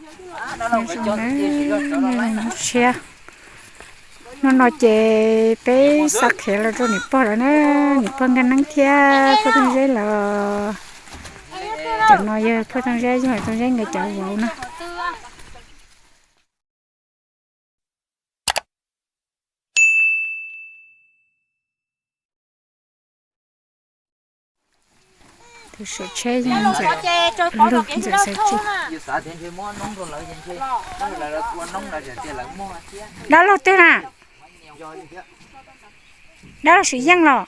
Zoo na, hnub no ces peb xa qhiav los rau niam pog lawm na, niam pog Nkaj Neeb thiab pog Tooj Zeb lawm. Cov no yog pog Tooj Zeb, yog Tooj Zeb nkawd cov vauv na. Tus saum tsheb yog Ntxawm Lug, Ntxawm Xaiv Tsuj. Dab laug twg na? Dab laug Sim Yeej los?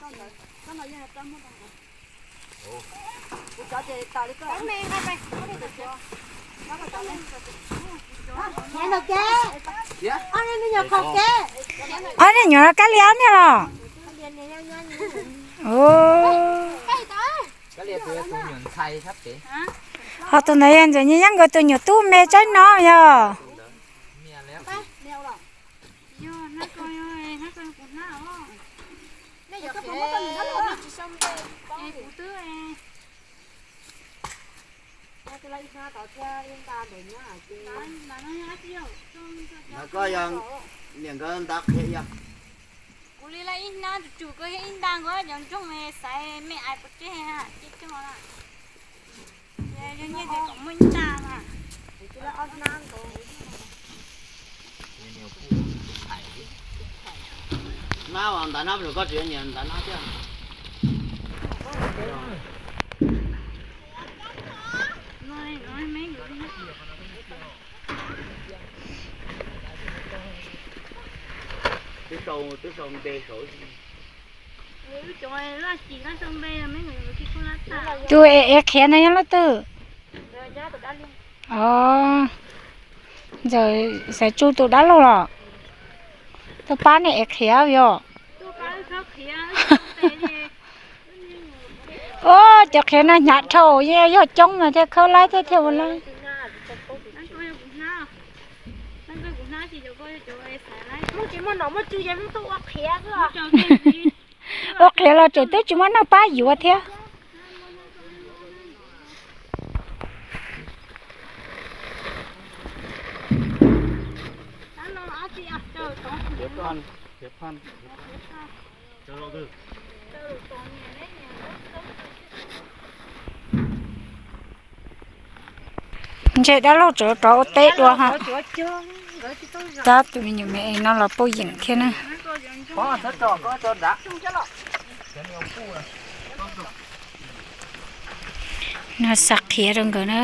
Ob niag nyuam no Kab Lia ob niag los? Ho tus ntawd yog Ntxawm Nyiaj Yeeb nkawd tus nyuam tub me tsaib no yog. Koj yog niam nkawd ntawd qhia yog. Kuv li lawv ib hnab tus tsum koj yog ib nta nkaus cov nroog xaiv me ais pov tseg ces cog na. Yog nyiaj ces kom muaj ib nta mas. Hnab ntawd hnab, koj tsis yog niam ntawd hnab thiab. Twb sau npe saud. Tus es qhiav no yog leej twg? Ntxawm Xaiv Tsuj tus dab laug los? Tuaj pab nej es qhiav yog. Cov qhiav no hnyav dhau, yog coob mas thiaj khawb laib thiab thiaj ua laib. Ua qhiav los tseem twb tsis muaj neeg pab yuav thiab. Ntshe dab laug tseem rov ua teb dua ho. Tab tus me nyuam me es no los pauj yeem thiab na. No xa qhiav rau nkawd na.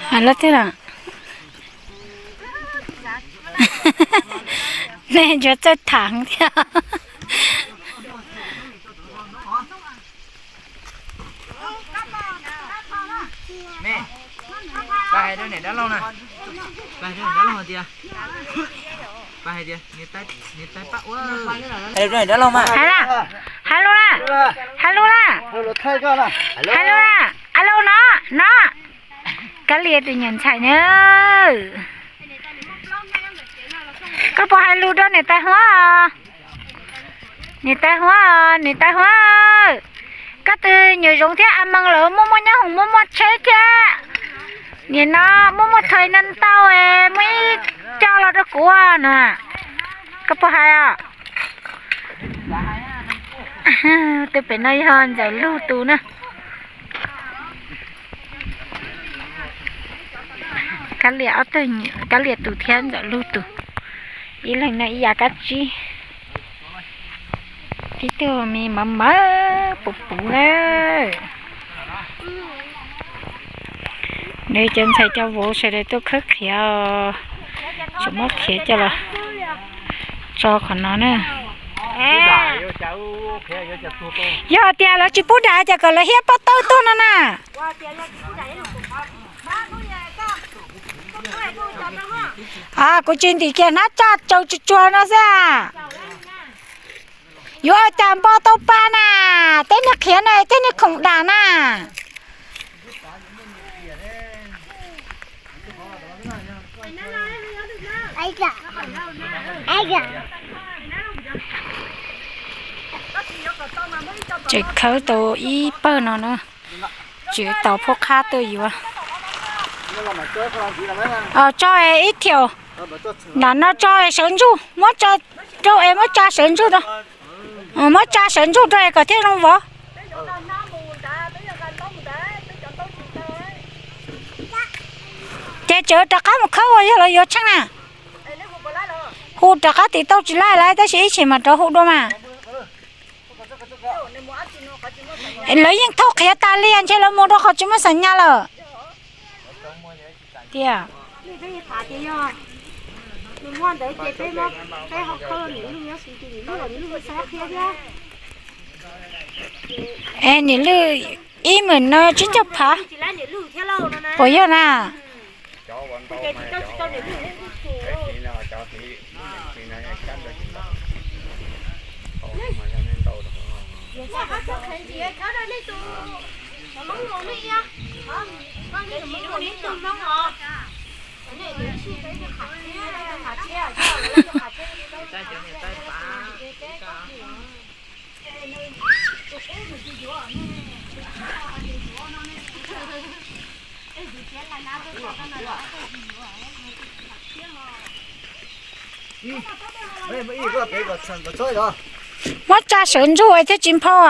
Hais lawv thiab na. Nej ntsuav txawj tham thiab. Pab hais rau niam dab laug na, pab hais rau niam dab laug tias, pab hais tias, hais rau niam dab laug mas. Hais lus na, hais lus na, hais lus na, alo no, no. Kab Lia tus nyuam ntxhais na, koj puas hais lus rau niam tais Huab? Niam tais Huab, niam tais Huab, koj tus nyuam zoov thiab a mees lawv muaj muaj nyob hoom muaj muaj tsheb thiab, nim no muaj muaj thais no ntau, muaj ib co los rau kuv no, koj puas hais os? Tus pem no yog Ntxawm Lug tus na. Kab Lia ob tug, Kab Lia tus thiab Ntxawm Lug tus, ib leeg no ib yav kab tsib. Tib tug me mawv mawv puv puv na. Nws cov ntxhais cov vauv sawv daws tuaj khawb qhiav, tseem muab qhiav coj los tso qhov no na. Yog tias lawv tsis pub dam ces kom lawv hiab pob tawb tuaj no na. Kuv tsis ntim kiag hnab tsaj tsaws tsuag tsuag no xwb. Yuav ua cas npo tau pa na, tej niag qhiav na, tej niag khoom dam na. Tseem khawb tau ib pawg no na, tseem tos phub qhab tuaj yuav. Tso ib thiaus nram no tso sawv ntsug, muab tso rau es muab tsa sawv ntsug rau. Muab tsa sawv ntsug rau es kom thiaj zoo vov. Ces tseem rov qab mus khawb uas yog lawv yuav tsheej na. Hu rov qab tim tau tsis laij lawm tab sis ib chim mam rov hu dua mas. Lawv yeej thauj qhiav tas li ntshe lawv mus rau qhov tsis muaj xav nyas lawm. Tiag. Es niam lwj ib hmos no tsib caug phav. Puas yog na? Muab tsa sawv ntsug thiaj tsis nphau.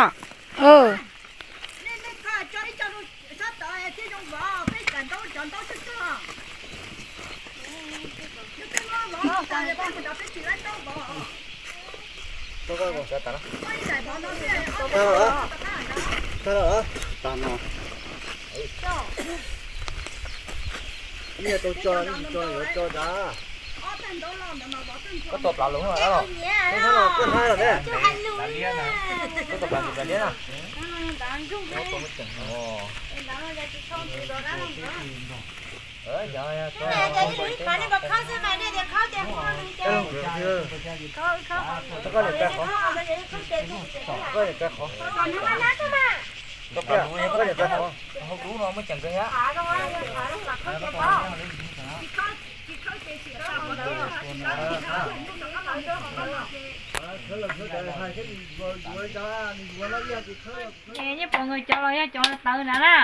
Nyiaj pom nkawd cov los yog cov tawv na na.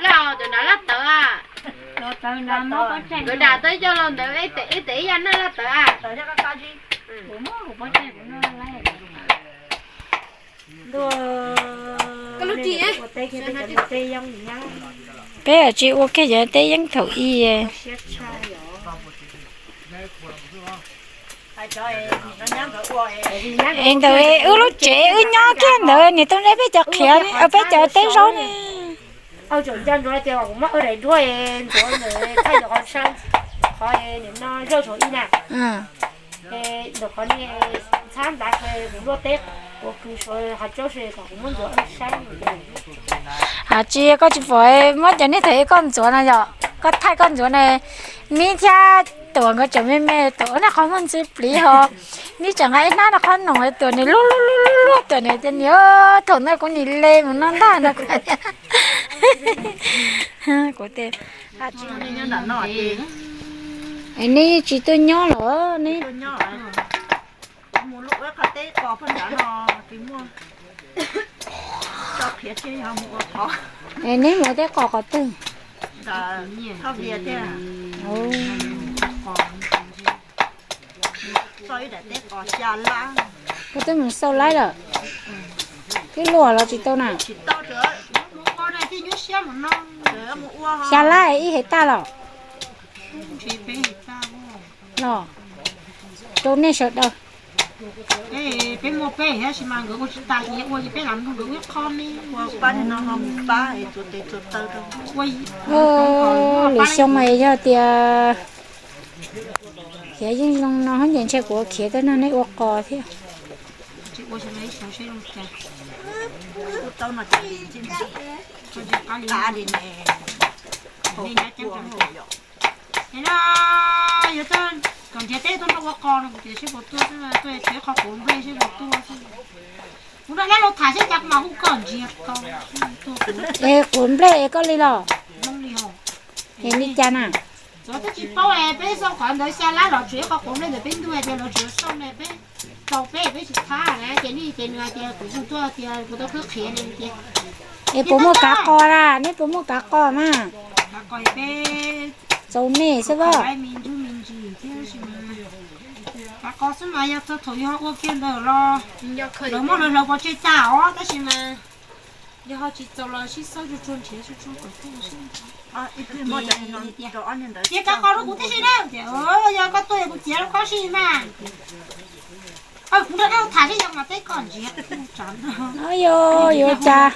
Laj cov nram laj tawv a. Cov tawv na mob pob tsaig. Nkawd dam tau ib co los ntawd ib teg ib yam naj laj tawv a. Kuv muab kuv pob tsaig kuv noj lawm. Peb tsis ua kiag cov teb yeeb thaum ub. Es ntawd wb lub tsev wb nyob kiag ntawd niam tub neb peb cov qhiav, peb cov teb zaub ne. Has tsis koj tsis pom muab cov niag thaum ub koj ntxuav no yom, koj thaij koj ntxuav ne, mib thiab tuam nkawd tseem me me, tuam ub nws qhov muag ntxwv pliv ho, mib tseem nqa ib hnab nws qhov noom, tuam nws lub lub lub lub, tuam nws tias niam thaum ntawd kuv nim le mus noj ntag no. Kuv tias, neb tsis tuaj nyob los ne. Es neb mus ua teb qos qhov twg? Koj twb mus xauj laib lawm, twb luaj los tsis tau na. Xya lab ib hais tag los? Los rau nej sawv daws. Lwm xyoo es yog tias khiav yeej zoo no ces ntshe kuv khiav tuaj nrog nej ua qos thiab. Kom nrhiav teb tuaj nrog ua qos no, kuv tias seb puas tuaj, tuaj nrhiav qhov quav nplej seb puas tuaj. Kuv nrog dab laug tham seb cas kuv mam hu koj nrhiav tau. Es quav nplej es koj li los? Es li cas na? Twb tsis paub es peb xauj qhov ntawd xya lab los tsuas ib qho quav nplej ntawm peb ntug hais tias lawv tsuas xauj ne peb tau peb peb tsis thab na ces nej ces nws hais tias kuv hu tuaj tias kuv tau khwb qhiav ne tias es puas muaj kav qos na, neb puas muaj kav qos mas? Kav qos peb txaus me xwb os. Me ntsuj me ntsis thiab, kav qos xwb mas yog txog thaum yog ua kiag ntawd los lawv muab lawv hlawv pov tseg tas os, tab sis mas yog ho tsis txaus los sib xauj tsuag tsuag nrhiav tsuag tsuag kom tau sib nrhiav. Txiav kav qos rau kuv tib si na, yog koj tuaj yog kuv txiav rau koj si mas. Kuv nrog koj tham seb yog mas teb koj nrhiav kuv tsam no. Yog cas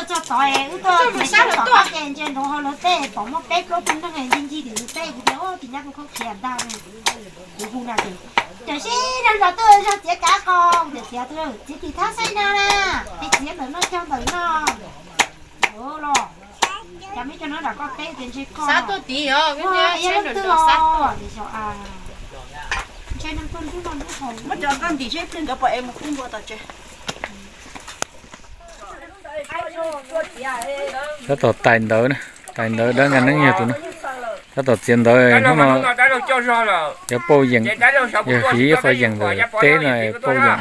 txog tod wb tuaj txiav txog tod ces ntsia nrov hauv lawv tej pom muaj peb plaub tug neeg ncig ncig tim lawv tej, kuv tias tim nyab kuv khaub qhia ntag. Kuv hu na ces tam sim no nrog tuaj zog txiav kav qos, kuv tias txiav txiav tim thab xeeb no na, es txiav ntawm no cog ntawm no. Los cas me cov no nram koj teb tias ntshe koj xab tuaj tid os, yog leej twg os. Ntshe neeg tuaj nrub no nrub haus. Muab cov koj ntim seb twg nkawd pom es mus pub npua tom tsev. Tab tom tais ntawv na, tais ntawv dab nkas neeb yog tus no. Tab tom txiav ntawv hnub no, yog pauj yeem, yog hiv ib qho yeem ntawm teb no pauj yeem.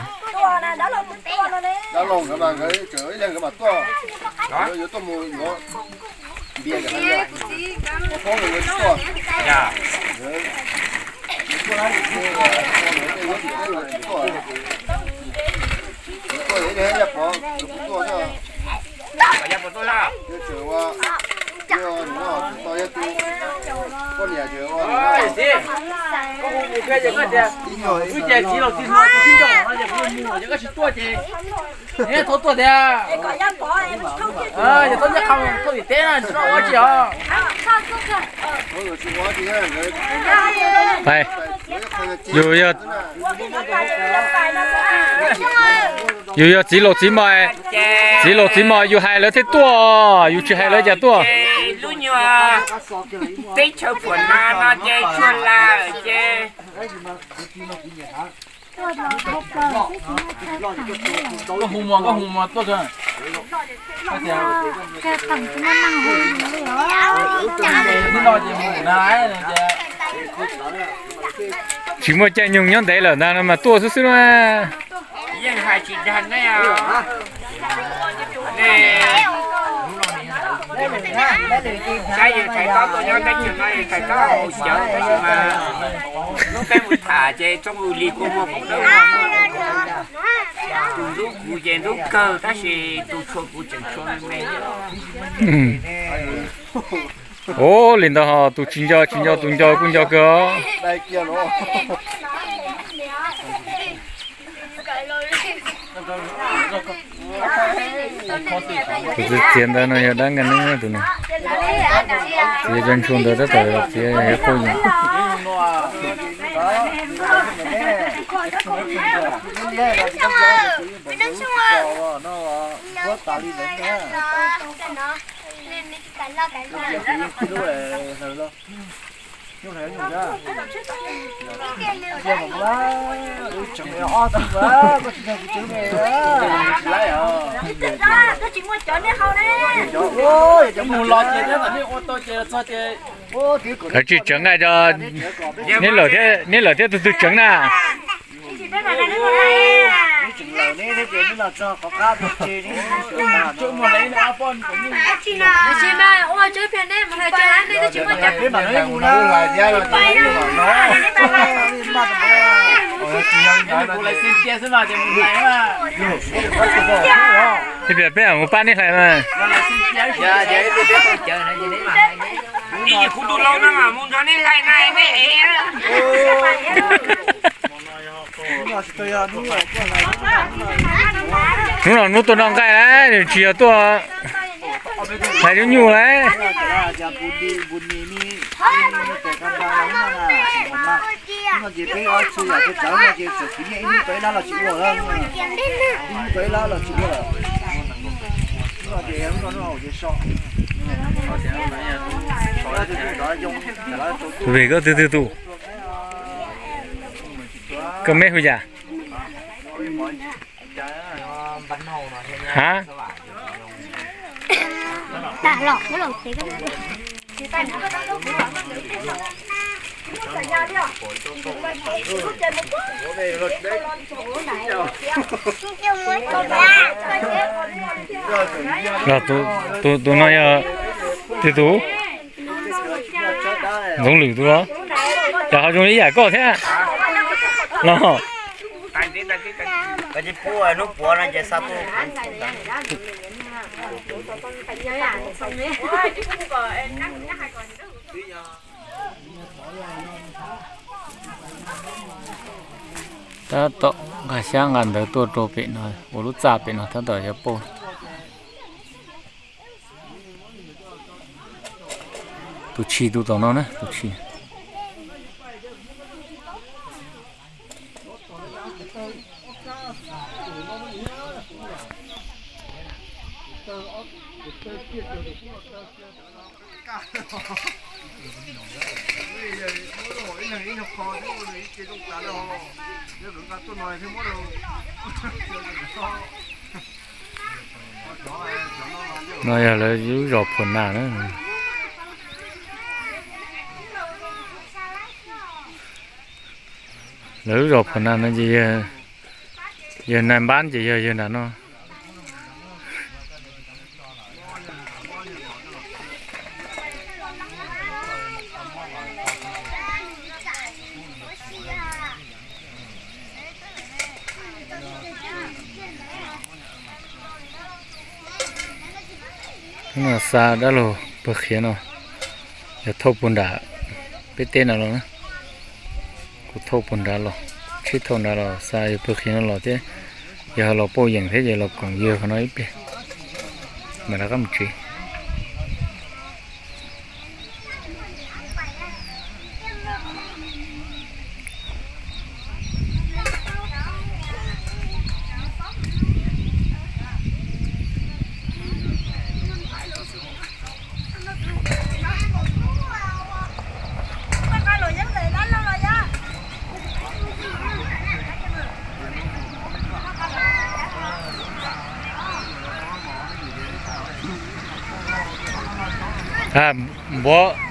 Txiv laus txiv hmab tsis sib nco no ces kuv mus ces koj tsis tuaj ces neb tau tuaj tiag. Yog tau ncej qha tuaj tim teb na tsis ua tsi os. Yus yog, yus yog txiv laus txiv hmab, txiv laus txiv hmab yus hais lawv thiaj tuaj, yus tsis hais lawv cas tuaj. Lub nyuag teb chaws Phuam Na no ces tsuag lawm ces koj hu mos, koj hu mos tuaj. Tsis muaj caij nyoog nyob ntev lawm ntag no mas tuaj xwb xwb na. Yeej hais tsis dag ne. Saib yawg thais taub tuaj nyob teb chaws no, yawg thais taub haus cawv tab sis mas lub peb mus tham ces tsoom ub li kua muag pom dawb. Tus ntub kuv ces ntub kawg tab sis tus tshua kuv tseem tshua me me. Ua li ntawd ho tus tsis nco tsis nco, tus nco kuj nco kawg os. Tus txiav ntawd no yog dab nkas neeb tus no. Txiav cov ntshua ntawd tab tom txiav yog qauj yeem. Tsis tseev na, neb lawm thiab tus twg tseev na. Ib pliag peb mam mus pab neb hlais mas. Ib yim kuv tus lau no mas mus nrog neb hlais na, neb ev. Hnub no hnub tuaj noj nqaij na, nws tsis yog tuaj hlais lub nyuj na. Tus vim koj twg twg tus? Koj meb hu yam? Ha? Tus no yog twg tus? Ntxoov Lwm tus los? Cas ho zoo li ib yam koj thiab los? Tab tom nqa xyab nqa ntawv tuaj rau pem no, ua lub txaj pem no tab tom yuav pauj. Tus tshis tus tom no na, tus tshis. No yog lawv lub zos Phuam Nas na. Lawv lub zos Phuam Nas no ces yawg Nais Npab ces yog yawg nram no. Hnub no xa dab laug pawg qhiav no, yog thauj puag nram peb teb no los na. Kuv thauj puag nrad los, tsheb thauj nrad los xa yawg pawg qhiav no los thiab. Yog los pauj yeem thiab ces los koom yawg qhov no ib pliag mam rov qab mus tsev.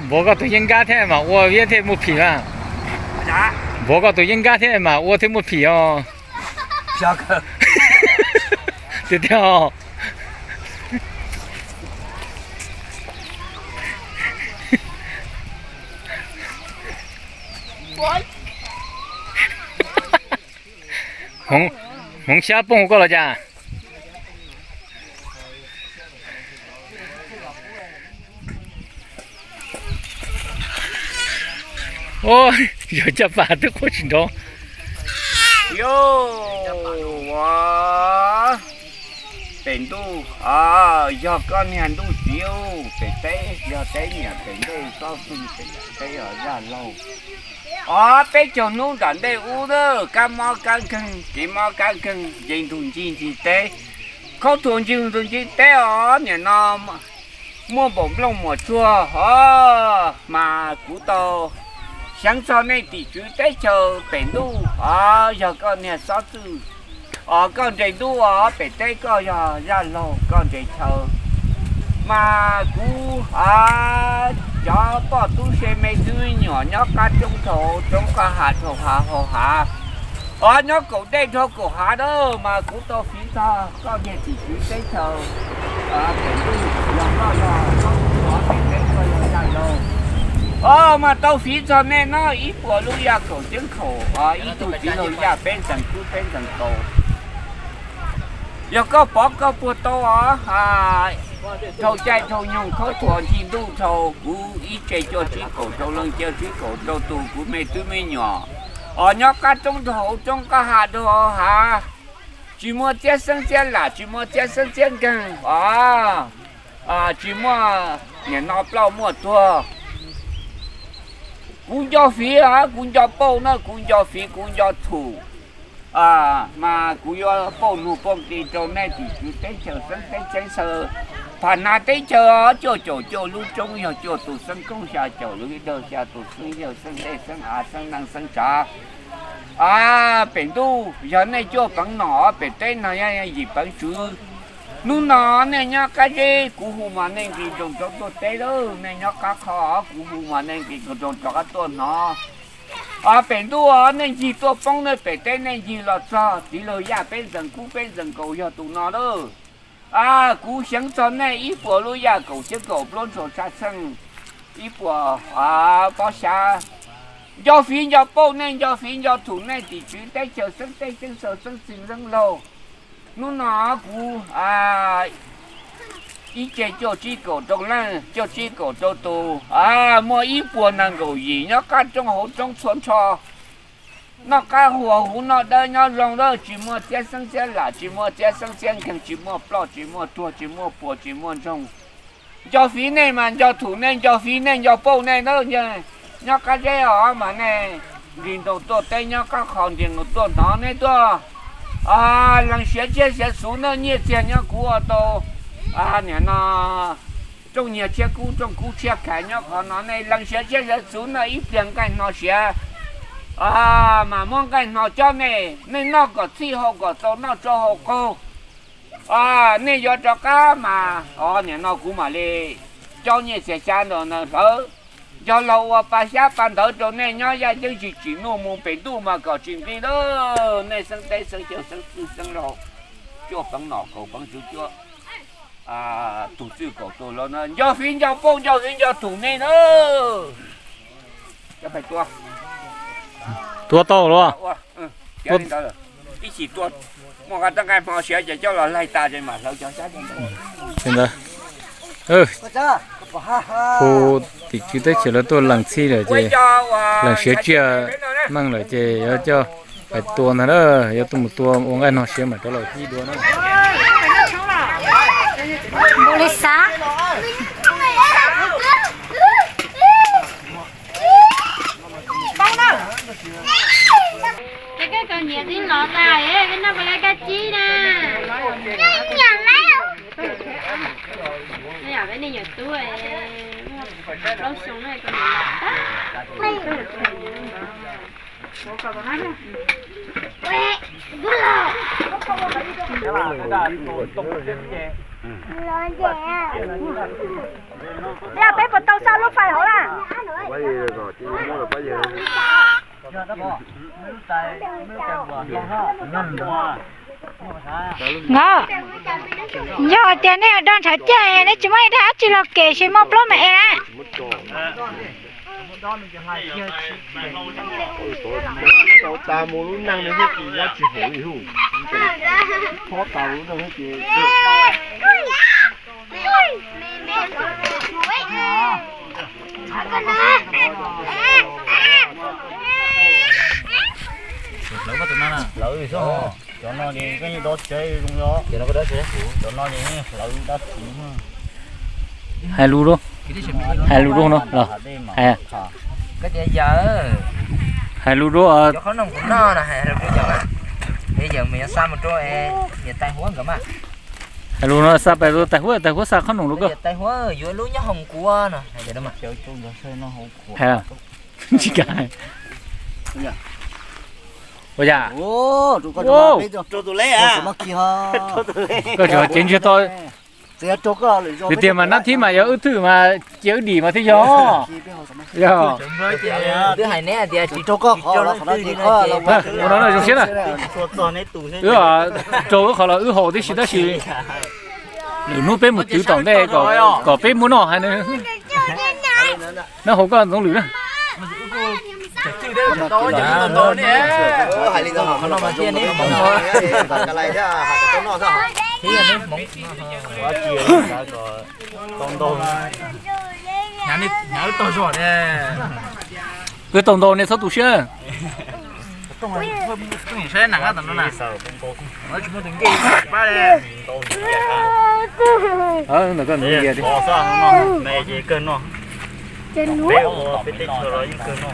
Npuav koj tus yeeb nkab thiab mas ua thiaj muaj phim na. Npuav koj tus yeeb nkab thiab mas ua thiaj muaj phim os. Tiag tiag os. Hmoov xyab poob koj los cas? Yog caj pas twb quaj tsis nrov. Yog, pem ntuj, yog koj niag ntuj txiv, pem teb yog teb niam, pem ntej tsob xwm, pem teb yog zaj laug. Os, peb caug hnub nram ntej ub, kab mob kab nkeeg, kev mob kab nkeeg, nce ntug ncig ncig teb, khaub thuas ncig ntug ncig teb os. Nim no muaj npaum nplooj muas tsuag os, mas kuv tau xyeev txog nej tim tswv teb chaws pem ntuj os. Yog koj niag xob txwj os, koj nres ntuj os, pem teb koj yog zaj laug, koj nres chaw, mas kuv, cov poj tub se me tub me nyuam nyob qab roob dhau roob, qab hav dhau hav hau hav, os, nyob kaum dej dhau kaum hav na, mas kuv tau fiv txog koj niag tim tswv teb chaws pem ntuj, yog koj yog xob txwj os, pem teb koj yog zaj laug. Os, mas tau fiv txog nej no ib puas lub yaj kaum ceeb khaum, ib tug txiv laug yaj peb ntxees kub peb ntxees kaus. Yog koj pov koj puag tau os, dhau caij dhau nyoog khaub thuas ncig ntuj dhau, kuv ib tse cuaj tsib kaum rau leej cuaj tsib kaum rau tus kuv me tub me nyuam, os, nyob qab roob dhau hauv roob, qab hav dhau hav, tsis muaj txiab xeeb txiab lam, tsis muaj txiab xeeb txiab nkeeg os, tsis muaj nim no ploj muaj tuag. Kuv nco fiv os, kuv nco pauj na, kuv nco fiv, kuv nco txhum, mas kuv yuav pauj lug pauj nqi rau nej tim tswv teb chaws xeeb teb tseeb xaw, pham nav teb chaws os, cuaj caum cuaj lub roob yog cuaj tus xeeb koob, xya caum lub dawg xya tus xeeb yawg, xeeb dej xeeb av, xeeb neej xeeb tsav. Pem ntuj yog nej cuaj peev nom, pem teb no yog yim peev tswv. Hnub no nej nyob qab zeb kuv hu mas nej nqis nroos rov tuaj teb lawm, nej nyob qab qho kuv hu mas nej nqis nroos rov qab tuaj hnov. Pem ntuj nej ncig tuaj poob nej pem teb, nej ncig los txog txiv laug yaj peb ntxees kub peb ntxees nkaus yog tus no lawm. Kuv xyeev txog nej ib puas lub yaj kaum txhiab kaum plaub ntshua tshaj txheej, ib puas pob xyab. Nco fiv nco pauj nej, nco fiv nco thum nej, tim tswv teb chaws xeeb teb xeeb chaw xeeb txwv xeeb laug. Hnub no kuv ib ce cuaj tsib kaum rau leej, cuaj tsib kaum rau tus, muaj ib puas nees nkaum yim nyob qab roob hauv roob txhua nrho. Noj qab huas huv noj dawb nyob zoo lawm, tsis muaj txiab xeeb txiab lam, tsis muaj txiab xeeb txiab nkeeg, tsis muaj ploj tsis muaj tuag, tsis muaj puas tsis muaj ntsoog. Nco fiv nej mas nco thum nej, nco fiv nej nco pauj nej na. Nyob qab zeb os mas nej nqis nroos tuaj teb, nyob qab qho nqis nroos tuaj hnov nej tuaj. Lees siav tsiaj siav txhuv na, nyiaj txiag nyob kuv ua tau niam no rooj nyiag tshiab kub, rooj kub tshiab khais nyob qhov no, nej lees siav tsiaj siav txhuv na, ib pliag nqaij hno siav mas muab nqaij hno cob nej, nej noj kom txhij haus kom txaus, noj tsau haus qaug. Nej yuav rov qab mas os niam no kuv mam li cob nyiaj txiag xyab nrog nws hlawv, nrog laug ua pa xyab pa ntawv rau nej nyob yaj ceeb tsis tsim nuj mus pem ntuj mas kom tsis nqig lawm. Nej xeeb teb xeeb chaw xeeb txwj xeeb laug, cuaj peev nom kaum peev tswv cuab, tus txwj kaum tus laug na, nco fiv nco pauj nco fiv nco thum nej na. Tua tau los? Ib chim tua muaj qab rab nqaij hmo siav ces coj los laig tas ces mam hlawv cov xyab ntawd. Hu tim tswv teb chaws lawv tuaj lees txhij lawm ces lees siav tsiaj meej lawm ces yuav coj pais tua ntag na, yuav tuaj mus tua ua nqaij hno siav mam rov los ib dua na. Npaum li xav. Ces koj kom niam tij los tas, koj noj puas laib kab tsib na? Nyiam lawm. Yam peb niag nyuam tub plaub xyoo no kom niam los tag. Yog peb puas tau xa lub fais hauv na? Nkawd, yog hais tias nej dag nrhawv tiag, nej tsis muaj ib dag dab tsi los kem, tsis muaj plaub mas es na. Tau tas mus lub neej no thiab ces nyob tsis haum li hu. Txhob tas lub neej thiab ces hlawv xwb. Cov no ces koj yeej dov tsev zoo yom. Cov no ces hlawv dab tsi. Hais lus, hais lus rau no los. Hais lus rau, cov qhob noom kuv noj no, hais lus rau cov, yawm mus yog xa mus rau niam tais huab nkawd mas. Hais lus no xa pais rau tais huab, tais huab xa qhob noom rau koj. Tais huab yuav lub nyob hoos kuv no. Hais tsis kam. Ua cas? Koj tseem cev ntsiag to. Tiag tiag mas nab thib mas yog wb thwj mas cia wb dim mas thiaj yog. Yog. Ua no zoo siab na. Wb raug wb qhov los wb haus tib si tab sis lwm hnub peb mus twv tom ntej kom peb muab noj hais. Nab hau koj ntxoov lwm na. Wb tau ntau nej txhob tu siab.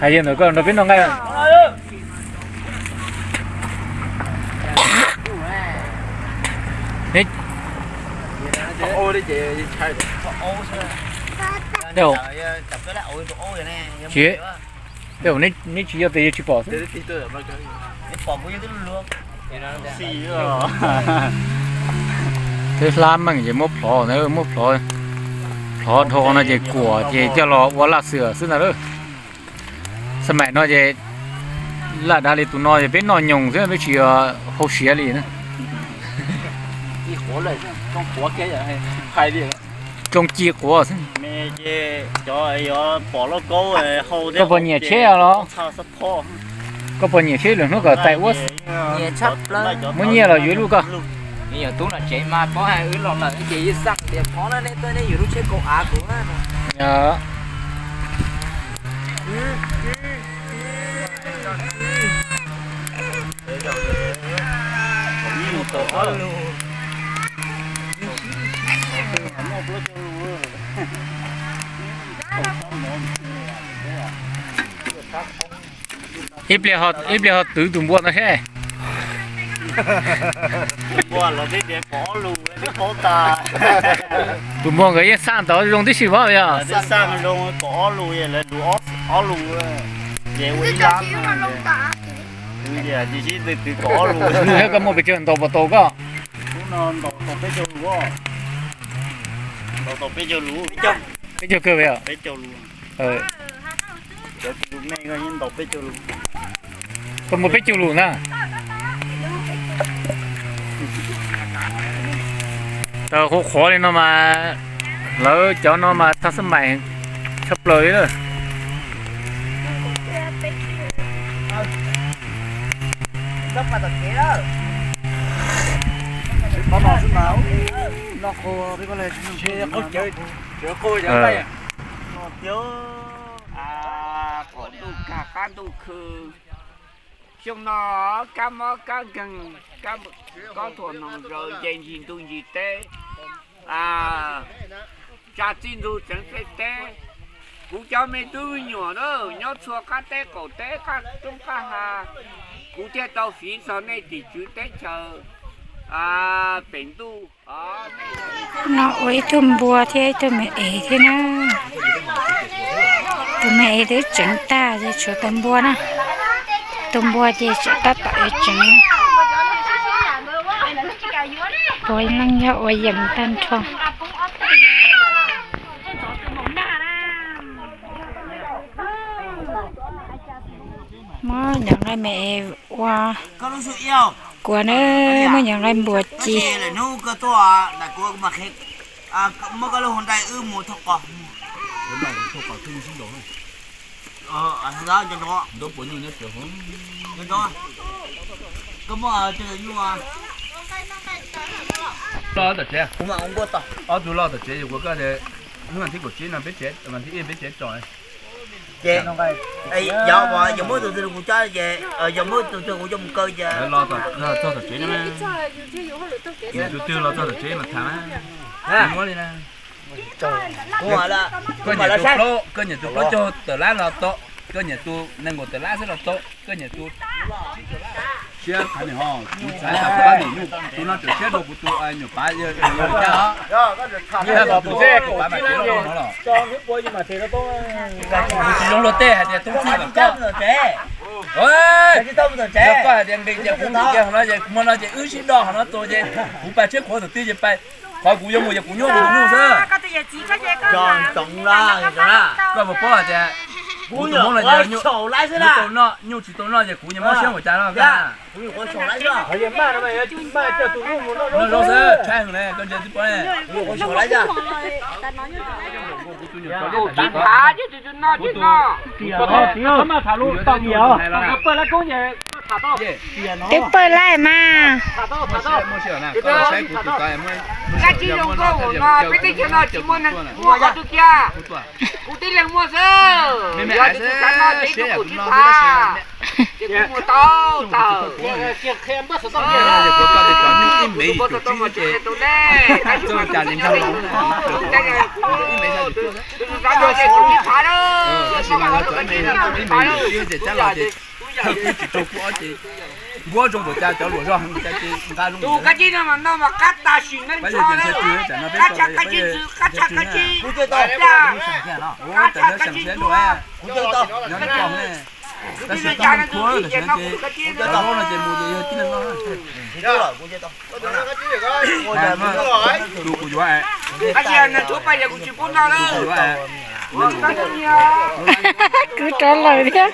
Hais ntawm koj nrog peb noj nqaij. Tsis, neb tsis yog tes yog tsis pom xwb. Twb hlab meej ces muab plhov ntawd, muab plhov, plhov dhau no ces kuam ces coj los ua laj xwm xwb ntag lauj. Xab maim no ces laj dav li tus no ces peb noj nyoos xwb, peb tsis hau siav li na. Tsoo ci quav xwb. Koj puas nyiam tsheb los? Koj puas nyiam tsheb lwm hnub kom tais ua? Muab nyiaj los yuav ib lub koj. Yog tub no tsev mas pob hais wb los lawm ces yeej xaj tias phov na, nej tuaj nej yuav lub tsheb kaum av kuv na. Ib pliag ho twv tus npua ntawd seb. Tus npua nkawd yeej xaj ntawd zoo tib si mas yog. Koj muaj pes tsawg ntaus puas tau koj? Peb caug kawg yog. Koj muaj peb caug lus na. Taws qhuav qhuav li no mas lawv cov no mas thaj xab mais tshaj plaws li lawm. Qhov ntuj kag qab ntuj khw, xyoo no kab mob kab nkeeg, kab thuam noog zaws nce ncig ntuj ncig teb, tsa txij ntug tseev txij teb. Kuv cov me tub me nyuam na, nyob txhua qab teb qaum teb qab roob qab hav, kuv thiaj tau fiv txog nej tim tswv teb chaws pem ntuj. No ua ib tug npua thiab ib tug me ev thiab na. Tus me ev twb tseev tag ces tshuav tus npua na. Tus npua ces tseem tab tom yuav tseev. Puav leej yog ua yees tag nrho. Muab cov nqaij me ev ua kua na, muab cov nqaij npua ci. Ob tug loj tom tsev, yog kuv koj, hnub vas thib kaum tsib no peb tsev, vas thib ib peb tsev tso. Ces yog muab tus twg kuv coj ces, yog muab tus twg kuv coj mus kaw ces. Txog tom tsev no, tus twg los txog tom tsev mas tham na. Muab li na. Koj nyiam tus plaub, koj nyiam tus plaub caug tawm lab los tau, koj nyiam tus nees nkaum tawm lab xwb los tau, koj nyiam tus siab qhov niam ho, kuv xav tas kuv pab niam nyuj tus no tseem siab dua kuv tus nyuam pav yog tus nyuam pav mas tsev loj no los. Kuv tsis zoo luag tej hais tias tub txij mas koj. Yog koj hais tias nqis ces kuv nqis kiag hov no ces hmo no ces wb sib do hov no txog ces kuv pais tsheb qhuav tus twg ces pais, qhov kuv yuav mus ces kuv nyuaj kuv tus nyuj xwb. Koj puas paub hais tias kuv tus hmoob no yog nyuj tau noj, nyuj tsis tau noj ces kuv nyias mob siab npaum cas no. Noj zoo xwb, tshaib heev na, koj ntsia twb paub ne. Twb pawg laij mas. Kab tsis zoo nkauj no peb teb chaws no tsis muaj neeg muaj qhov twg kiag. Kuv tib leeg muaj xwb, yog tus tub txav no ces ib tug kaum tsib phav, ces kuv muag tau tawm. Tus tub txav no ces kuv tsib phav na, tus tub txav no ces kuv tsib phav na. Nquab zoo npaum cas cov luam zog heev cas ces nqa zoo. Tus kab tsib no mas noj mas qab tas sim neej ntsho, qab tshaj qab tsib ntxwv, qab tshaj qab tsib, qab tshaj qab tsib ntxwv. Tab sis koj mus khuav tam sim no ces, no ces mus ces yog tib neeg noj. Tus kuv yuav, kuv yuav. Kwv rov lawm thiab.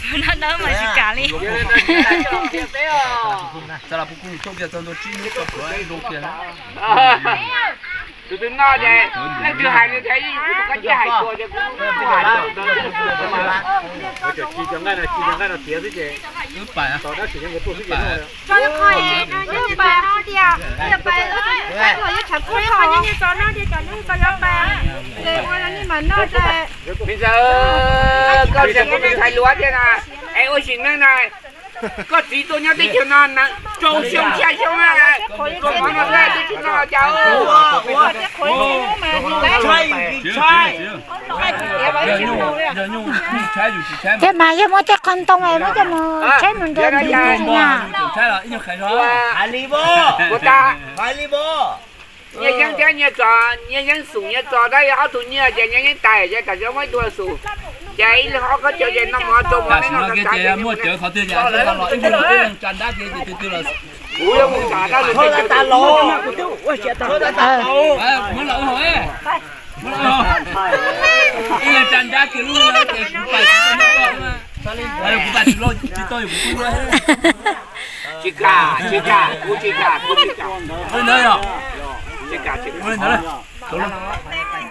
Tus no nawb mas tsis kam li. Txog los puv kuj txog kiag txog ntua tsib hnub tso pluav zoo kiag. Tus twg noj ces leej twg hais li tias yeej yog kuv tus koj ciaj hais txuas ces kuv hais. Me ntxawg, koj tseem ua me ntxhais luav thiab na, es ua sim neej na, koj txiv tuaj nyob teb chaws no rau xyoo xya xyoo na, koj mov no teb chaws no cas. Thiab mas yog muaj tej qhov ntoo es muab coj mus tshaib mus nrau ntawd na. Nyiaj Yeeb thiab Nyiaj Txos, Nyiaj Yeeb xum Nyiaj Txos tab yog ob tug nyiaj ces Nyiaj Yeeb tais ces tam sim muaj ib tug xum, ces ib leeg ob khaub caws ces noj mov rau mov ne no. Muaj cawv qhov twg ces ib leeg tsa nrab kev ces twg twg los. Kuv yuav mus kam dab lug tas los. Muab los hauv, muab los hauv. Ib leeg tsa nrab kev lub ces kuv pais tsis tau noj koj, kuv pais tsis tau yus kuv tub. Tsis kam, tsis kam, kuv tsis kam, kuv tsis kam. Ua li ntawd yog. Tsis kam, tsis kam. Ua li ntawd.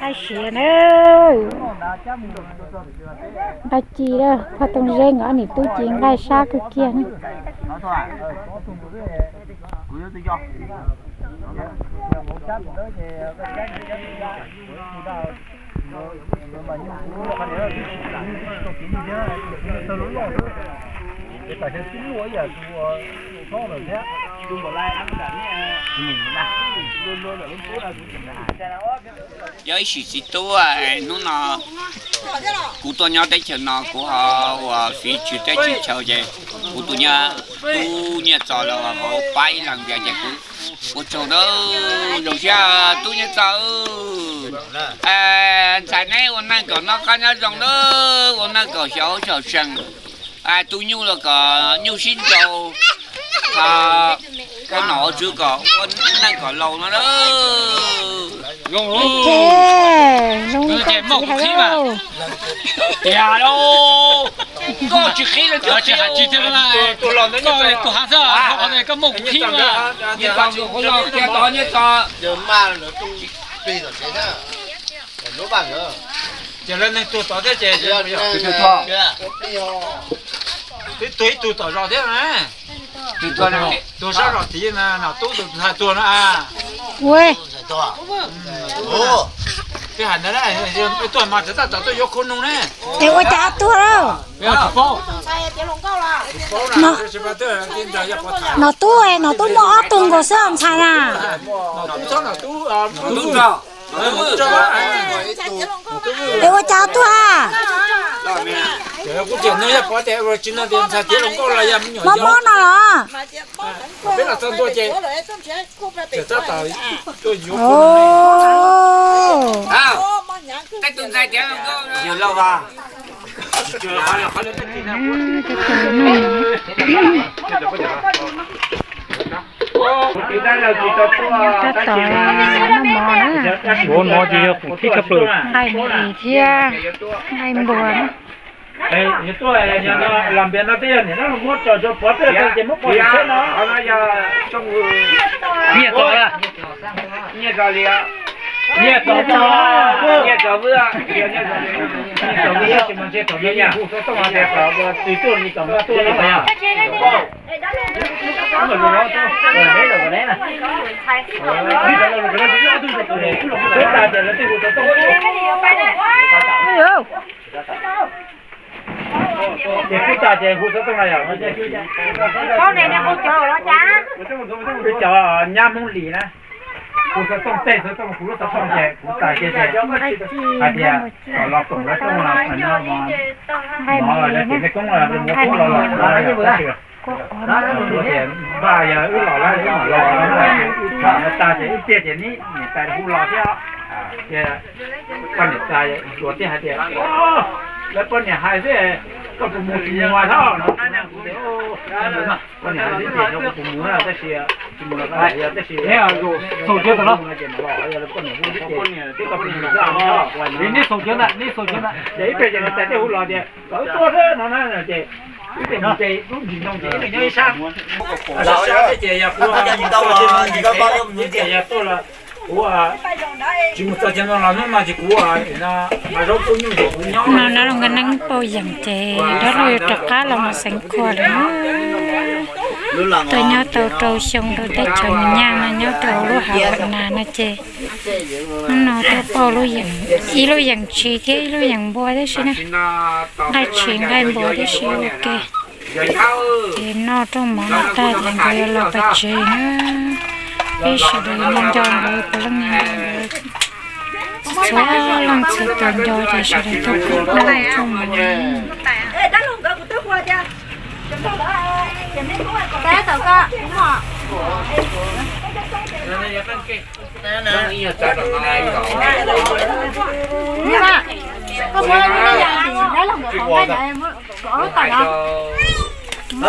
Tab sis na, nqaij ci, phaj tooj zeb nkawd ob niam tub ci nqaij sab kawg kiag ne. Yog ib sim txiv tub, hnub no kuv tuaj nyob teb chaws no kuv ho ua fiv tswv teb tswv chaw ces kuv tus nyab tub Nyiaj Txos los hauv pab ib leeg tias ces kuv ua tsaug ntau. Zoo siab tub Nyiaj Txos, ntxhais neb ua neej kom noj qab nyob zoo na, ua neej kom xyov xyov sees. Tus nyuj los kom nyuj sib nraus, ua nom ua tswv kom ua neej kom laus no na. Tiag lauj, koj tsis qhib los tsis hais tsis tiag lauj, koj tus hav xwb, koj muaj kuv qhib mas. Ces lawv neeg tuag tod thiab ces twb tuag ib tug tom zos thiab na. Tuag sab zos tid na, nom tub tus ntxhais tuag no. Twb hais ntawd, tuag mas txawm tab tom tuaj yuav khau noog ne. Es ua cas tuag lawm? Nom tub, nom tub muaj ob tug nkaus xwb ntxhais na. Es ua cas tuag? Mob mob no los? Tab tom noj mov na. Noj mov ces yog qub thib tshaj plaws. Nqaij hlis thiab nqaij npua na. Los npias no twb yog niam no muab tso rau pov tawm ces muab pov tawm no. Nyiaj Txos, Nyiaj Txos, Nyiaj Txos vwj, Nyiaj Txos vwj, tsis mas ntshe thaum no Nyiaj Hu Xov Tooj tias kom tus twg tuaj li kom tuaj no. Twb tas ces lawv twb hu Xov Tooj. Ces twb tas ces hu Xov Tooj na yom. Twb cov nyab Hmoob Lis na, hu Xov Tooj tej Xov Tooj, kuv lub Xov Tooj ces kuv tas kiag ces hais tias kom los koom lawv Tooj no, mov lawv tias nej koob los muab koob los los. Vaj yog wb los lawm, wb mam los no, wb tham no tag ces wb tiag ces neb niam tais hu los thiab. Ces koj niam tais hluas thiaj hais tias, lawv poj niam hais xwb, koj puas mus tsis mus thiab no. Poj niam hais xwb ces kuv puas mus na, tab sis tsis mus los tab sis xaus cov ntawd los, poj niam hu xwb ces twb tau mus xwb. Neb xaus cov ntawd, neb xaus cov ntawd. Ces ib pliag ces niam tais thiaj hu los tias kom wb tuaj thiab no na, ces wb tias mus ces lub ntsis ntoo ces ib leeg nyob ib sab. Sab sab thiab ces yog kuv, ces yog tuaj los kuv tsis mus txog cov no los hnub no ces kuv mas zaub kuj nyuj ces kuv nyob no. Nov los nkawd neeb pauj yeem ces dab laug yuav rov qab los mus xeev Khuam lawm na. Tuaj nyob tau rau xyoo rau teb chaws Nyab Laj no, nyob rau lub hav Vam Nas no ces hnub no tuaj pauj lub yeem, ib lub yeem tshis thiab ib lub yeem npua tib si na. Nqaij tshis nqaij npua tib si ua ke. Ces noj rooj mov no tag ces nkawd yuav los pais tsev na. Peb sawv daws nco nkawd puav leej nco nkawd. Txhua leej txhua tus nco ces sawv daws tuaj pub noj rooj mov.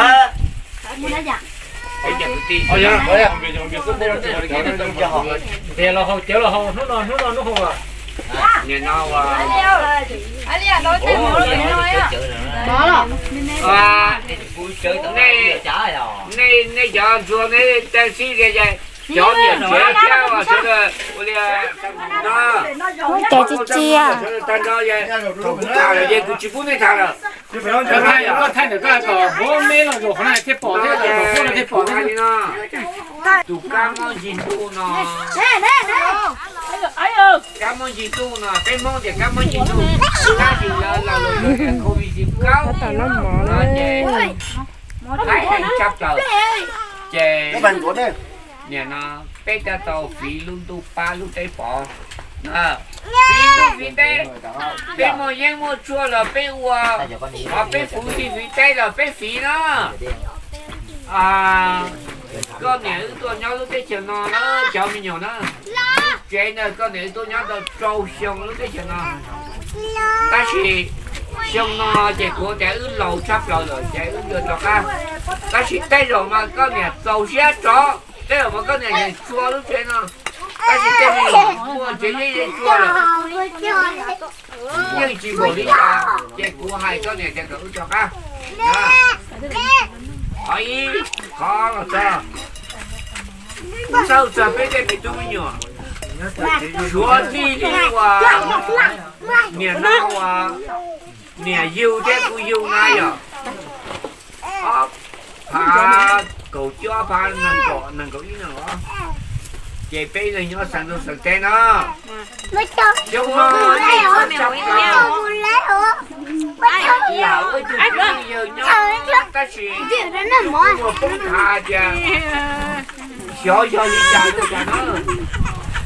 Tias los haus, cawv los haus, hnub no hnub no hnub haus. Nej cov ntxhua nej teej sib ze, cov niam tsev thiab sawv daws ua li no. Cov tsis cia. Thaum kuv tham lawm ces kuv tsis pub nej tham lawm. Thaij ntawm koj kom huab meb los zaum qhov no thiaj pom thiab, zaum huab no thiaj pom thiab. Tus kab mob ncig ntuj no, kab mob ncig ntuj no, peb Hmoob tias kab mob ncig ntuj, tab sis lawv los lus tias COVID diecinueve no ces tshaj plaws. Ces nim no peb cov tau fiv lub ntuj pab lub teb pov, fiv ntuj fiv teb, peb muaj yeeb muaj tshuaj los peb ua, peb fuv tij fiv teb los peb fiv no. Koj niam wb tuaj nyob lub teb chaws no na, cov me nyuam na, tsev ntawd koj niam wb tuaj nyob tau rau xyoo lub teb chaws no. Tab sis xyoo no ces kuv tias wb laus tshaj plaws lawm ces wb yuav rov qab. Tab sis tej zaum mas koj niam txaus siab tso, tej zaum mas koj niam yeem txhua lub tsev no. Tab sis tej me nyuam muaj tsev yeej yeej txhua lawm, yeej tsis npaum li cas, ces kuv hais koj niam tias kom wb rov qab. Qhov ib, qhov los txog, txawj txog peb tej me tub me nyuam, suav txij li uas niam no uas niam yug thiab kuv yug na yog ob phav kaum cuaj, ob phav nees nkaum, nees nkaum ib nees nkaum ob, ces peb leeg nyob xeev ntuj xeev teb no. Xyoo no nej txhob tshaj plaws, lam ua ib tug txiv yawg nyob tab sis kuj muaj poob thav tias xyov yog li cas li cas na.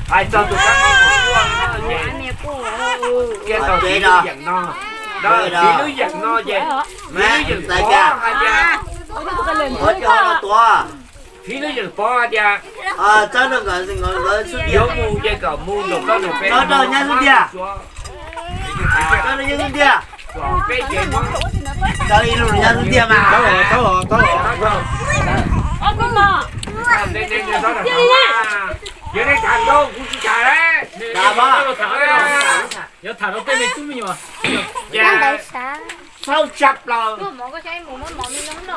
Hais txog tus kab mob kaum cuaj no ces cia tau fiv lub yeem no, fiv lub yeem no ces fiv lub yeem pov hais tias, fiv lub yeem pov hais tias yuav mus ces kom mus nraum koj nraum peb, peb ces peb ces Hmoob. Yog nej tham ntau kuv tsis tham lawm. Yuav tham rau tej me tub me nyuam. Txhob tshaj plaws,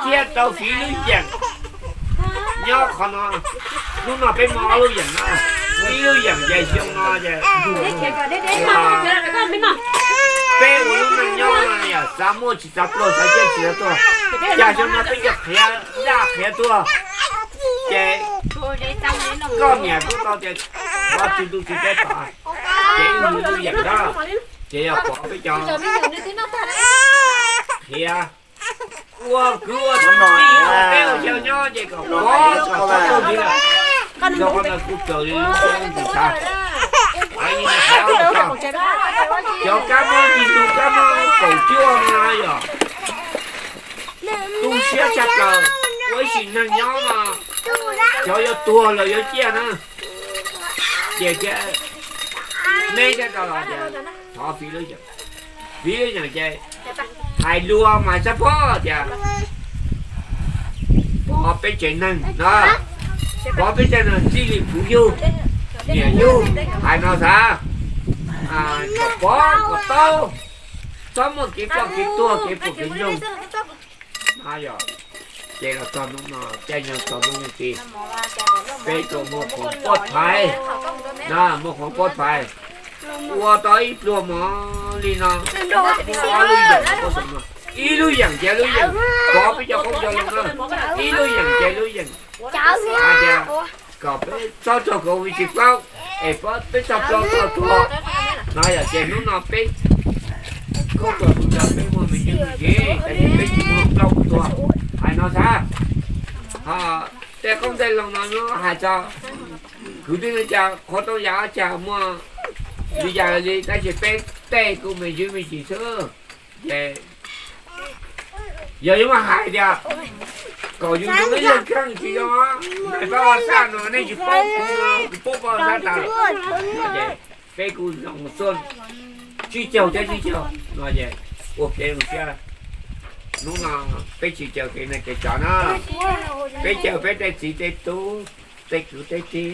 cia tau fiv lub yeem nyob qhov no. Hnub no peb muaj ob lub yeem no, ib lub yeem ces xyoo no ces peb ua lub neej nyob no yog xav muaj tsis xav tuag, xav ciaj tsis xav tuag, cas xyoo no peb yuav qhiav daj qhiav tuag. Ces koj niam kuj tau tias qhov tsis ntuj tsis teb tod, ces ib mus lub yeem na, ces yog pov peb cov qhiav ua kwv ua tij ua teb ua chaw nyob ces kom pov kom txhob tuag ntxiv lawm. Yog qhov ntawd kuj raws li lub siab ntxwv xav. Cov kab mob ncig ntuj, kab mob kaum cuaj no yog tu siab tshaj plaws. Ua ib sim neej nyob no, cov yuav tuag los yuav ciaj na. Ces thiaj, neb thiaj rau los tias thov fiv lub yeem. Fiv lub yeem ces hais lus mas txhob phob tias pov peb tsev neeg no, pov peb tsev neeg txij li kuv yug, niam yug, hais no xav, kom pov kom taub, txhob muaj kev ploj kev tuag kev puas kev nyoog. Yog, ces los txog hnub no caij nyoog txog hnub nyoog txiv, peb tsuas muaj khoom pov thaiv, na muaj khoom pov thaiv, ua tau ib pluag mov li no, ob lub yeem, ib lub yeem ces lub yeem, pov peb cov qoob cov loo na, ib lub yeem ces lub yeem. Hais tias kom peb txhob raug covid tsis plaub, es peb txhob ploj txhob tuag. No yog ces hnub no peb khaub tuam tus ntawd peb muaj me ntsis me ntsis, tab sis peb tsis muaj ploj muaj tuag. Hais no xav, ho tej qoob tej loo no nyob hais txog kwv tij neej tsa qhov rooj yam ob cag muaj li cas li, tab sis peb tej kuj me ntsis me ntsis xwb. Ces yog yuav muab hais tias kom yus tus ib leeg kheej tsis yog, pab ua xaj no nej tsis paub kuv no, kuv paub pab ua xaj tas lawm. Ces peb kuj zoo xua tsib caug thiab tsib caug no ces ua kev zoo siab. Hnub no peb tsis caw kev neeg kev tsav na, peb caw peb tej txiv tej tub, tej kwv tej tij.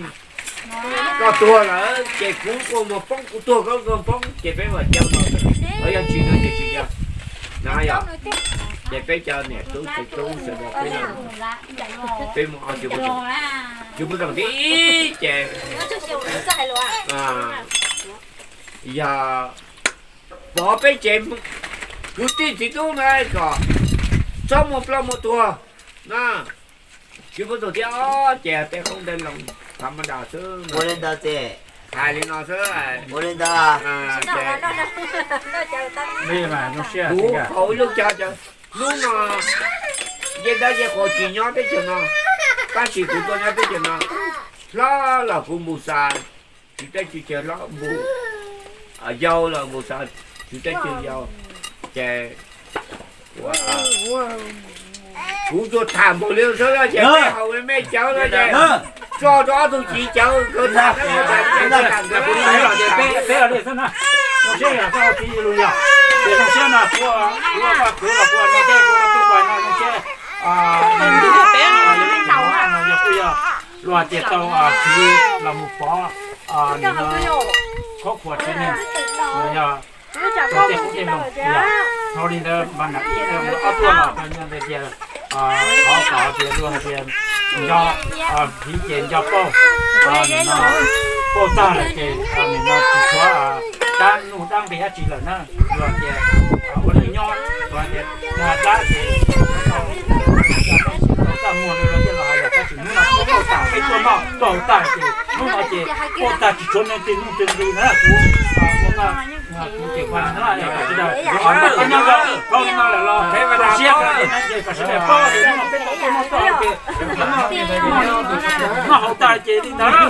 Koj tuag lawm ces kuv kuj mus poob, kuv tuag koj kuj poob, ces peb mam caw no. Ho yog tsis no ces tsis caw na yog. Ces peb cov niam tub txiv tub sawv daws peb, peb mus ob tsis pub zoo tib ces yog pov peb tsev kwv tij txiv tub na kom txhob muaj ploj muaj tuag na. Tsis pub zoo thiab ces tej qoob tej loo thav mab das xwb. Ua li ntawd ces hais li no xwb. Ua li ntawd. Kuv hauv ib lub cav, hnub no ncej dawb ncej qhuav tsis nyob teb chaws no, tab sis kuv tuaj nyob teb chaws no, hlob los kuv npus xas tsis teb tsis chaw hlob npus, yau los npus xas tsis teb tsis yau, ces kuv tsuas tham npaum li xwb ces peb haus me me cawv no ces tso rau ob tug txiv cawv nkawd tham. Peb los li xwb na, zoo siab yog koj txiv lus yog, ces zoo siab no kuv, kuv ua koj kwv los kuv ua no tej kuv ua tub kuv no zoo siab. Yog kuj yog luag tias tau txiv los mus pov nim no khab khuas tsev neeg, yog rau tej qoob tej loo. Dhau li ntawd mas nam ib ob tuaj los ntawd tias, thov kom tias luag hais tias nco, hiv ces nco pauj, nim no pauj tag lawm ces nim no tsis tshuav dab nuj dab nqis dab tsi lawm na. Luag tias ua neej nyob, luag tias dag dab ces txaj muag li luag thiaj los hais lawm, tab sis hnub no pauj tag peb tuaj noj tau tag ces hnub no ces pauj tag tsis tshuav neeg twg nuj twg nqis na. Kuv, kuv ces kuv nyob dhau li no lawm los zoo siab, ces kom sawv daws paub tias hnub no peb tau tuaj noj tag ces noj haus tag ces li ntawd.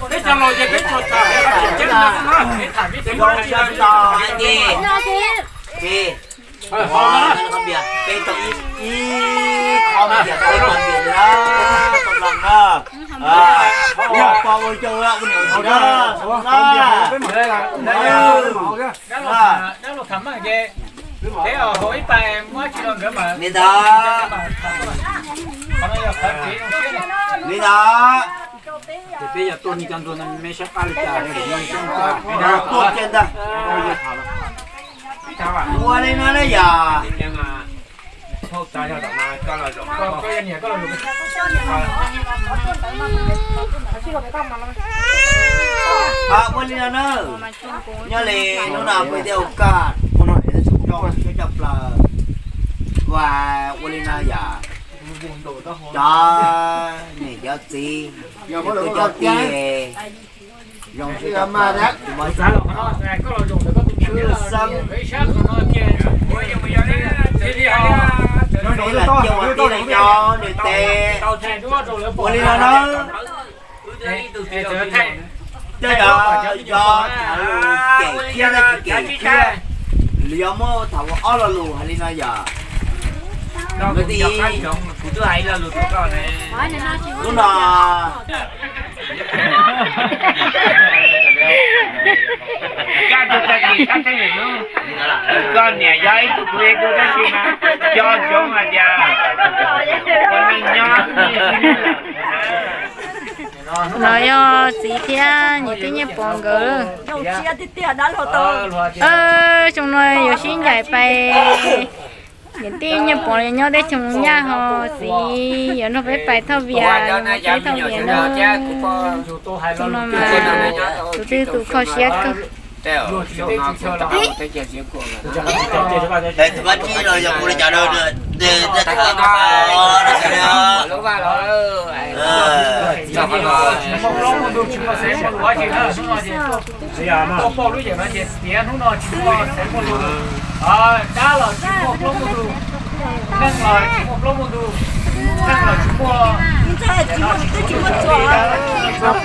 Peb cov laus ces peb tsuas tham, peb tham peb tham. Peb tau ib, ib qho npias, peb tau npias na, tau npias na. Ua pog ua yau ua niam ua txiv na, na. Dab laug tham mas ces peb haus ib pas muab tsis los nkawd mas li ntawd, li ntawd. Ces peb yog tuaj ni cov ntuag no me sab qab li cas, tuaj kiag ntag. Ua li no na yog. Ua li no na, nyob li hnub no peb thiaj ua kaj coj plaws ua, ua li no yog cov niam cov txiv, cov tij zoo siab coj plaws tus mab xeeb, Ua li no na, coj yog yog tham lus cem thiab los tsis cem thiab, los yog muab tham ua ob lo lus hais li no yom. Hnub no koj niam yog ib tug kuv tus tab sis mas cov ntsoov hais tias ua neej nyob. No yog txiv thiab niam tij Nyiaj Pov nkawd. Xyoo no yuav sib ncaim pais, niam tij Nyiaj Pov nyob teb chaws Nyab Laj ho txiv yuav nrog peb pais thauj vias, peb thauj vias no. Xyoo no mas tus twg tus kho siab kawg.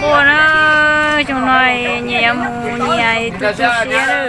Quaj na, xyoo no nyias yuav mus nyias tus tu siab lawm.